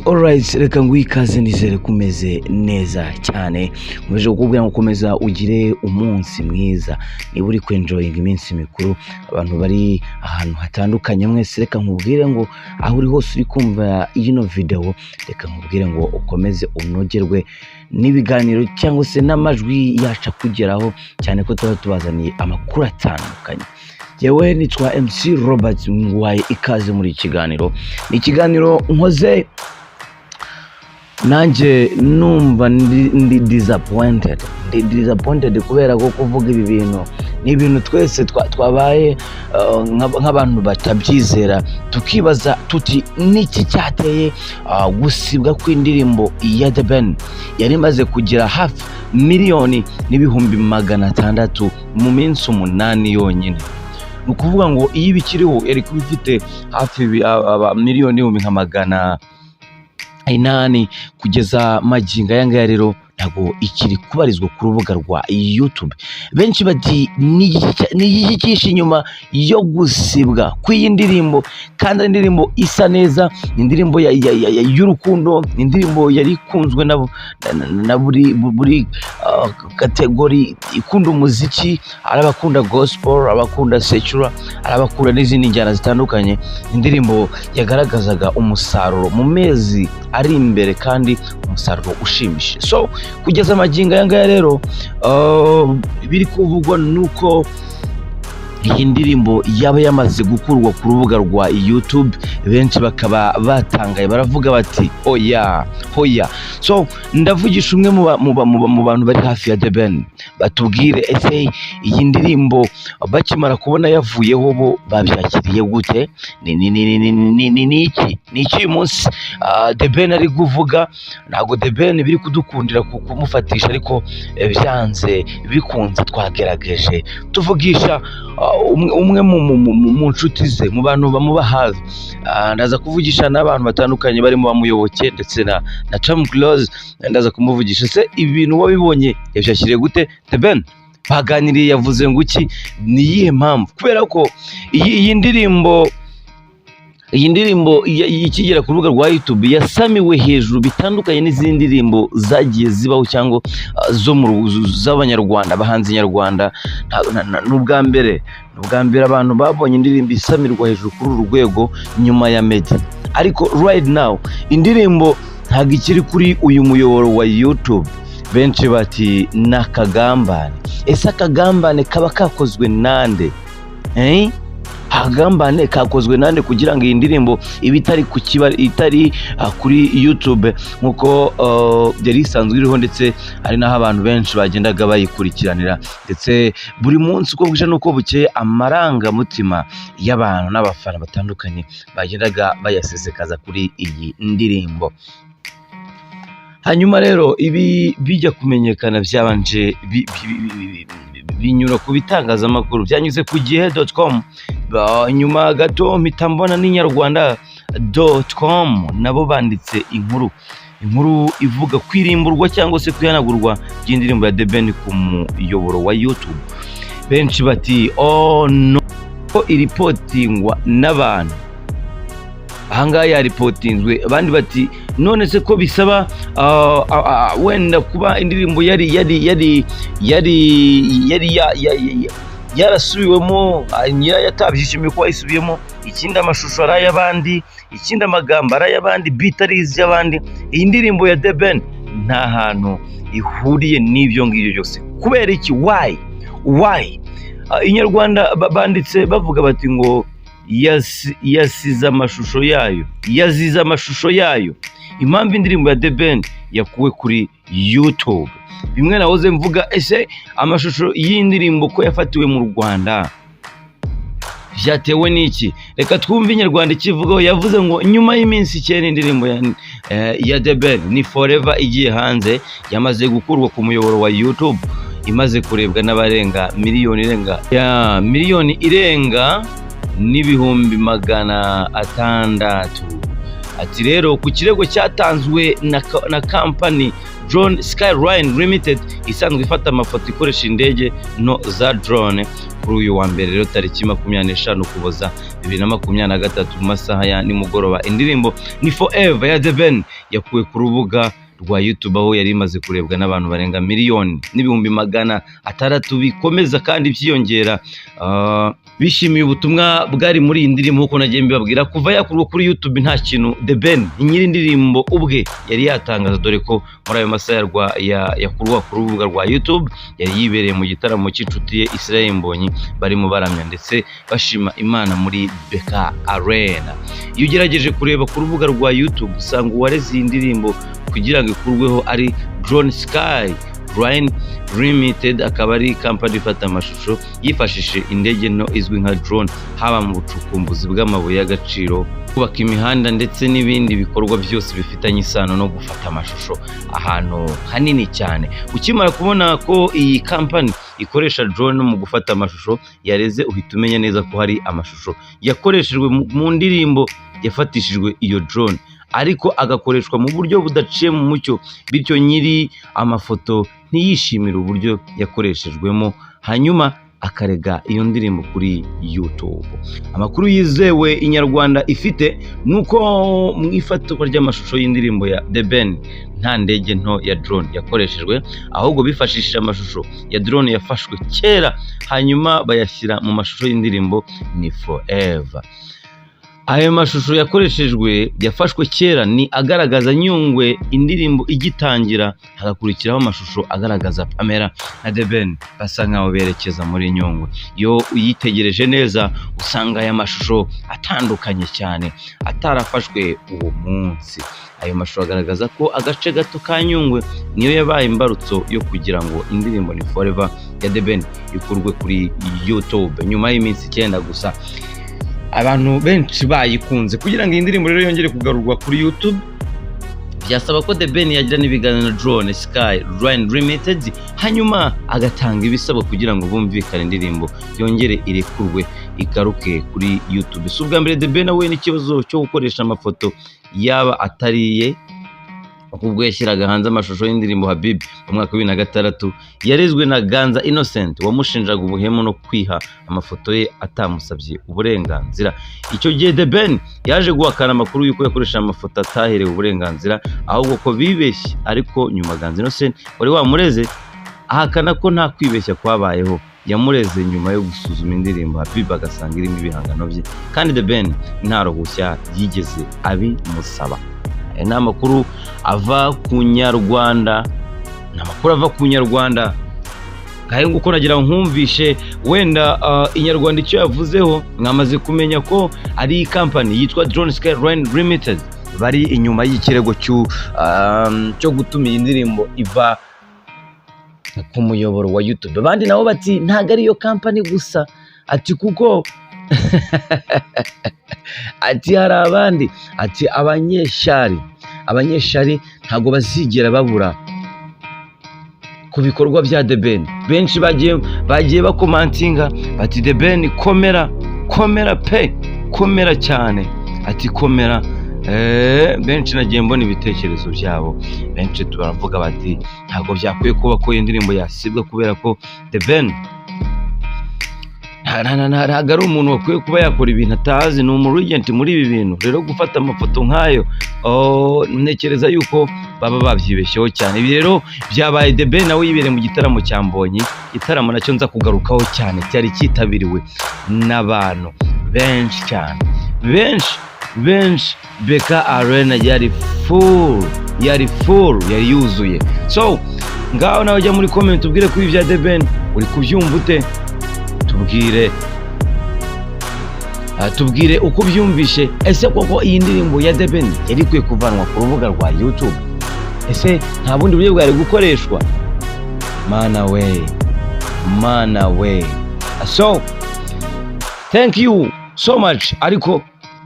Alright, reka nguhe ikaze, nizere ko umeze neza cyane. Nkomeje kukubwira ngo ukomeza ugire umunsi mwiza niba uri kwenjoyinga iminsi mikuru. Abantu bari ahantu hatandukanye mwese, reka nkubwire ngo aho uri hose uri kumva ino video, reka nkubwire ngo ukomeze unogerwe n'ibiganiro cyangwa se n'amajwi yacu akugeraho, cyane ko tuba tubazaniye amakuru atandukanye. Yewe, nitwa MC Robert, nguhaye ikaze muri iki kiganiro. Ni ikiganiro nkoze nanjye numva ndi disappointed, ndi disappointed kubera ko kuvuga ibi bintu ni ibintu twese twabaye nk'abantu batabyizera, tukibaza tuti: "Niki cyateye gusibwa kw'indirimbo ya The Ben yari imaze kugera hafi 1,600,000 mu minsi 8 yonyine?" Ni ukuvuga ngo iyo iba ikiriho yari kuba ifite hafi miliyoni 800,000. Kugeza magingo aya ngaya rero ntabwo ikiri kubarizwa ku rubuga rwa YouTube. Benshi bati: "Ni iki cyihishe inyuma yo gusibwa kw'iyi ndirimbo, kandi ari indirimbo isa neza?" Ni indirimbo y'urukundo, ni indirimbo yari ikunzwe na buri category ikunda umuziki, ari abakunda gospel, abakunda secular, ari abakunda n'izindi njyana zitandukanye. Indirimbo yagaragazaga umusaruro mu mezi ari imbere kandi umusaruro ushimishije. So kugeza amagingo aya ngaya rero, biri kuvugwa nuko iyi ndirimbo yaba yamaze gukurwa ku rubuga rwa YouTube. Benshi bakaba batangaye, baravuga bati: "Oya, oya." So ndavugisha umwe mu bantu bari hafi ya The Ben, batubwire: ese iyi ndirimbo bakimara kubona yavuyeho bo babyakiriye gute? Ni iki uyu munsi The Ben ari kuvuga? Ntabwo The Ben biri kudukundira kumufatisha, ariko byanze bikunze twagerageje tuvugisha umwe mu nshuti ze, mu bantu bamuba hafi. Ndaza kuvugisha n'abantu batandukanye barimo bamuyoboke ndetse na Tom Close, ndaza kumuvugisha. Se ibintu wabibonye, yabyakiriye gute? The Ben baganiriye, yavuze ngo iki? Ni iyihe mpamvu? Kubera ko iyi ndirimbo ikigera ku rubuga rwa YouTube yasamiwe hejuru bitandukanye n'izindi ndirimbo zagiye zibaho cyangwa zo mu z'abanyarwanda, abahanzi nyarwanda. Ni ubwa mbere abantu babonye indirimbo isamirwa hejuru kuri uru rwego nyuma ya Meddy. Ariko right now indirimbo ntabwo ikiri kuri uyu muyoboro wa YouTube. Benshi bati: "Ni akagambane." Ese akagambane kaba kakozwe nande, eh? Akagambane kakozwe nande kugira ngo iyi ndirimbo ibe itari ku kiba itari kuri YouTube nk'uko yari isanzwe iriho, ndetse ari naho abantu benshi bagendaga bayikurikiranira, ndetse buri munsi uko bwije n'uko bukeye amarangamutima y'abantu n'abafana batandukanye bagendaga bayasesekaza kuri iyi ndirimbo? Hanyuma rero ibi bijya kumenyekana byabanje binyura ku bitangazamakuru, byanyuze ku igihe.com. Nyuma gato mpita mbona n'inyarwanda.com nabo banditse inkuru ivuga kwirimburwa cyangwa se kwihanagurwa ry'indirimbo ya The Ben ku muyoboro wa YouTube. Benshi bati: "Oh no!" Iripotingwa n'abantu ahangaha yaripotinzwe. Abandi bati: "None se ko bisaba wenda kuba indirimbo yari yarasubiwemo, nyirayo atabyishimiye ko wayisubiyemo, ikindi amashusho ari ay'abandi, ikindi amagambo ari ay'abandi, beat ari iz'abandi, iyi ndirimbo ya The Ben nta hantu ihuriye n'ibyo ngibyo byose, kubera iki? Why?" Inyarwanda banditse bavuga bati ngo yasize amashusho yayo, yazize amashusho yayo, impamvu indirimbo ya The Ben yakuwe kuri YouTube. Bimwe nahoze mvuga: ese amashusho y'indirimbo ko yafatiwe mu Rwanda, byatewe n'iki? Reka twumve Inyarwanda ikivugaho. Yavuze ngo nyuma y'iminsi 9 indirimbo ya The Ben ni Forever igiye hanze, yamaze gukurwa ku muyoboro wa YouTube imaze kurebwa n'abarenga miliyoni irenga ya 1,600,000. Ati rero ku kirego cyatanzwe na kampani Drone Skyline Limited isanzwe ifata amafoto ikoresha indege nto za drone. Kuri uyu wa mbere rero, tariki 25 Ukuboza 2023, mu masaha ya nimugoroba, indirimbo Ni Forever ya The Ben yakuwe ku rubuga rwa YouTube, aho yari imaze kurebwa n'abantu barenga 1,600,000, bikomeza kandi byiyongera. Bishimiye ubutumwa bwari muri iyi ndirimbo. Nk'uko nagiye mbibabwira, kuva yakurwa kuri YouTube nta kintu The Ben nyiri indirimbo ubwe yari yatangaza, dore ko muri ayo masaha yakurwa ku rubuga rwa YouTube yari yibereye mu gitaramo cy'inshuti ye Israel Mbonyi, barimo baramya ndetse bashima Imana muri BK Arena. Iyo ugerageje kureba ku rubuga rwa YouTube, usanga uwareze iyi ndirimbo kugira ngo ikurweho ari Drone Sky Line Limited, akaba ari kampani ifata amashusho yifashishije indege nto izwi nka drone, haba mu bucukumbuzi bw'amabuye y'agaciro, kubaka imihanda ndetse n'ibindi bikorwa byose bifitanye isano no gufata amashusho ahantu hanini cyane. Ukimara kubona ko iyi kampani ikoresha drone mu gufata amashusho yareze, uhita umenya neza ko hari amashusho yakoreshejwe mu ndirimbo yafatishijwe iyo drone, ariko agakoreshwa mu buryo budaciye mu mucyo, bityo nyiri amafoto ntiyishimire uburyo yakoreshejwemo, hanyuma akarega iyo ndirimbo kuri YouTube. Amakuru yizewe Inyarwanda ifite ni uko mu ifatwa ry'amashusho y'indirimbo ya The Ben nta ndege nto ya drone yakoreshejwe, ahubwo bifashishije amashusho ya drone yafashwe kera, hanyuma bayashyira mu mashusho y'indirimbo Ni Forever. Ayo mashusho yakoreshejwe yafashwe kera ni agaragaza Nyungwe indirimbo igitangira, hagakurikiraho amashusho agaragaza Pamela na The Ben basa nkaho berekeza muri Nyungwe. Iyo uyitegereje neza, usanga aya mashusho atandukanye cyane, atarafashwe uwo munsi. Ayo mashusho agaragaza ko agace gato ka Nyungwe niyo yabaye imbarutso yo kugira ngo indirimbo Ni Forever ya The Ben ikurwe kuri YouTube nyuma y'iminsi 9 gusa abantu benshi bayikunze. Kugira ngo iyi ndirimbo rero yongere kugarurwa kuri YouTube, byasaba ko The Ben yagirana ibiganiro na Drone Sky Line Limited, hanyuma agatanga ibisabwa kugira ngo bumvikane, indirimbo yongere irekurwe igaruke kuri YouTube. Si ubwa mbere The Ben ahuye n'ikibazo cyo gukoresha amafoto yaba atariye, ubwo yashyiraga hanze amashusho y'indirimbo Habib mu mwaka wa 2006, yarezwe na Ganza Innocent wamushinjaga ubuhemu no kwiha amafoto ye atamusabye uburenganzira. Icyo gihe The Ben yaje guhakana amakuru y'uko yakoresheje amafoto ataherewe uburenganzira, ahubwo ko bibeshye, ariko nyuma Ganza Innocent wari wamureze ahakana ko nta kwibeshya kwabayeho. Yamureze nyuma yo gusuzuma indirimbo Habib agasanga irimo ibihangano bye kandi The Ben nta ruhushya yigeze abimusaba. Aya ni amakuru ava ku Nyarwanda, ni amakuru ava ku Nyarwanda. Ngahe nguko, nagira ngo nkumvishe wenda Inyarwanda icyo yavuzeho. Mwamaze kumenya ko ari kampani yitwa Drone Sky Line Limited bari inyuma y'ikirego cyo gutuma iyi ndirimbo iva ku muyoboro wa YouTube. Abandi nabo bati ntabwo ariyo kampani gusa, ati kuko ati hari abandi, ati abanyeshari ntabwo bazigera babura ku bikorwa bya The Ben. Benshi bagiye bakomantinga bati: "The Ben, komera, komera pe, komera cyane." Ati: "Komera." Benshi nagiye mbona ibitekerezo byabo, benshi baravuga bati ntabwo byakwiye kuba ko iyi ndirimbo yasibwa, kubera ko The Ben ntabwo ari umuntu wakwiye kuba yakora ibintu atazi, ni umurigenti muri ibi bintu. Rero gufata amafoto nk'ayo, oh, ntekereza yuko baba babyibeshyeho cyane. Ibi rero byabaye The Ben nawe yibereye mu gitaramo cya Mbonyi, igitaramo nacyo nza kugarukaho cyane, cyari cyitabiriwe n'abantu benshi cyane, benshi benshi. BK Arena yari full, yari full, yari yuzuye. So ngaho nawe ujya muri comment ubwire ko ibi bya The Ben uri kubyumva ute. Tubwire, tubwire uko ubyumvishe. Ese koko iyi ndirimbo ya The Ben yari ikwiye kuvanwa ku rubuga rwa YouTube? Ese nta bundi buryo bwari gukoreshwa? Mana we, mana we! So thank you so much. Ariko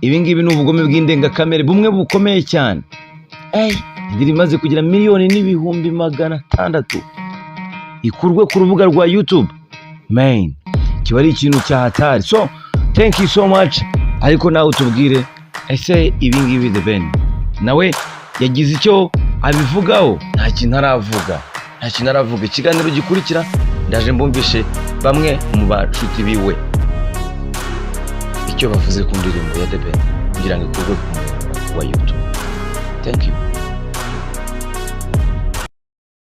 ibi ngibi ni ubugome bw'indengakamere bumwe bukomeye cyane. Indirimbo imaze kugira 1,600,000 ikurwe ku rubuga rwa YouTube, man, kiba ari ikintu cya hatari. So thank you so much. Ariko nawe utubwire, ese ibi ngibi The Ben nawe yagize icyo abivugaho? Nta Nta kintu aravuga, nta kintu aravuga. Ikiganiro gikurikira ndaje mbumvishe bamwe mu bashuti biwe icyo bavuze ku ndirimbo ya The Ben kugira ngo ikurwe ku muyoboro wa YouTube. Thank you.